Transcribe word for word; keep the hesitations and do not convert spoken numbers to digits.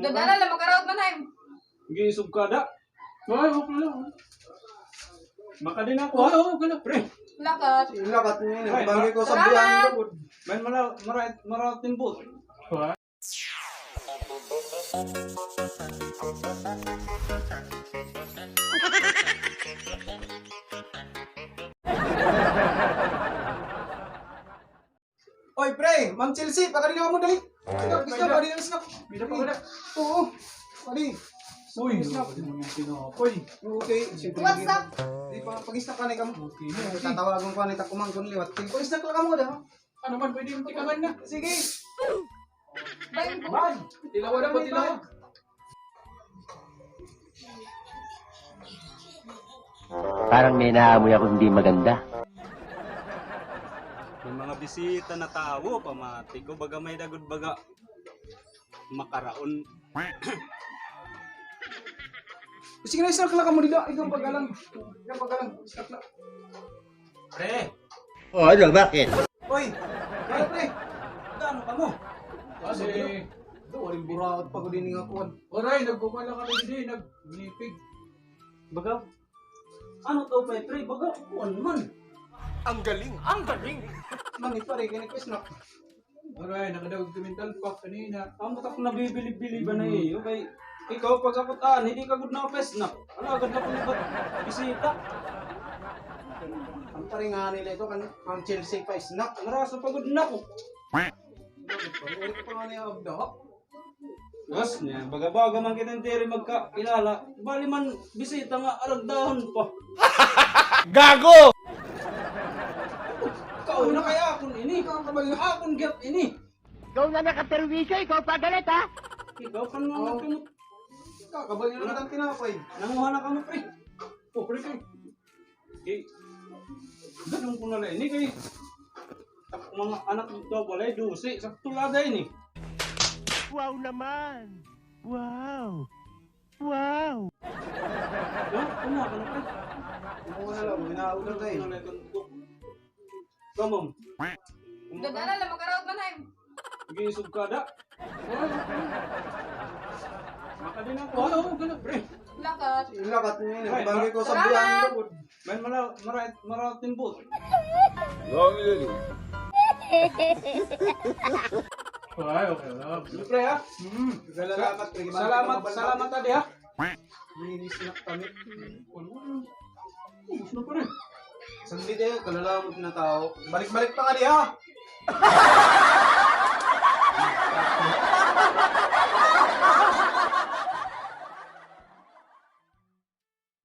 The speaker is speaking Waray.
Dadala la, makaraot man, hay. Giisog ka da. Ay, okay lang. Makadi na ako, ha? Oo, okay lang. Pre. Lakat. Lakat niyo, ay, nagbanggi ko sa biyahe. Salamat. May mara-, mara-, maraot din, boss. Oy, pre, Ma'am Chelsea, pakadali kamo, dali. Snack, snack, pakadali kamo, snack. Bida pa wala. Oo. Pakadali. Uy, snack. Uy. Okay, siyempre. What's up? Di pa, pag-snack ka na kamo. Okay. Tatawagan ko na ita kumangkon liwat. Pag-snack lang kamo, da. Ano man, pwede yung tikaman na. Sige. Bye. Bye. Tilawa na po, tilawa. Parang may naamoy ako hindi maganda. May mga bisita na tawo, pamati ko, baga may dagod, baga makaraon. Sige na, snack lang kamo dida. Ikaw pagalang. Ikaw pagalang. Snack lang. Pre. Oh, ano, bakit? Oy! Pre! Gaano ka mo? Kasi, do, waring buraot pa ko din nga kuwan. Oray, nagkukuha lang kami din, nagnipig. Baga, ano to, pre? Pre, baga, kuwan man. Ang galing! Ang galing! Mani, pare, kaya nagpa-snack. Oray, nakadaog kami talpak kanina. Amo tak nabibili-bili ba na iyo? Kay ikaw, pag ako taan, hindi ka gud na pa-snack. Ano, agad na kung iba't bisita. Ang paringahan nila ito, kan, ang Chelsea pa-snack. Marasa pa gud na ko. Pag-ulit pa nga niya, abda. Gas niya, baga-baga man kita diri magkakilala. Bali man, bisita nga, alagdahon pa. Gago! Ikaw na kaya akon ini. Ikaw ang kabalo. Akon gyud ini. Ikaw na nakaperwisyo, ikaw pa galit, ha? Ikaw pa nga nagkamot. Ikaw, kabalo na lang tinapay. Nanguha na kamo, pre. Oh, pre, pre. Eh, ganun ko na lang ini kay mga anak dito, walay dose. Sakto la ini. Wow naman! Wow! Wow! Yo, kumuha ka na, pre. Kumuha na lang, minauna na eh. Kumuha na lang. Come on. Dadala la, makaraot man, hay. Giisog ka da. Makadi na ako. Oo, oo, gano'n, pre. Lakat. Lakat niyo, ay, nagbanggi ko sa biyahe. Salamat. May mara-, mara-, maraot din, boss. Wrong lady. Ay, okay lang. Pre, ha? Mm. Salamat, pre. Salamat, salamat, adi, ha? Linis na kami. Ubos na, pre. Saglit eh, kalalamot na tao. Balik-balik pa nga diha.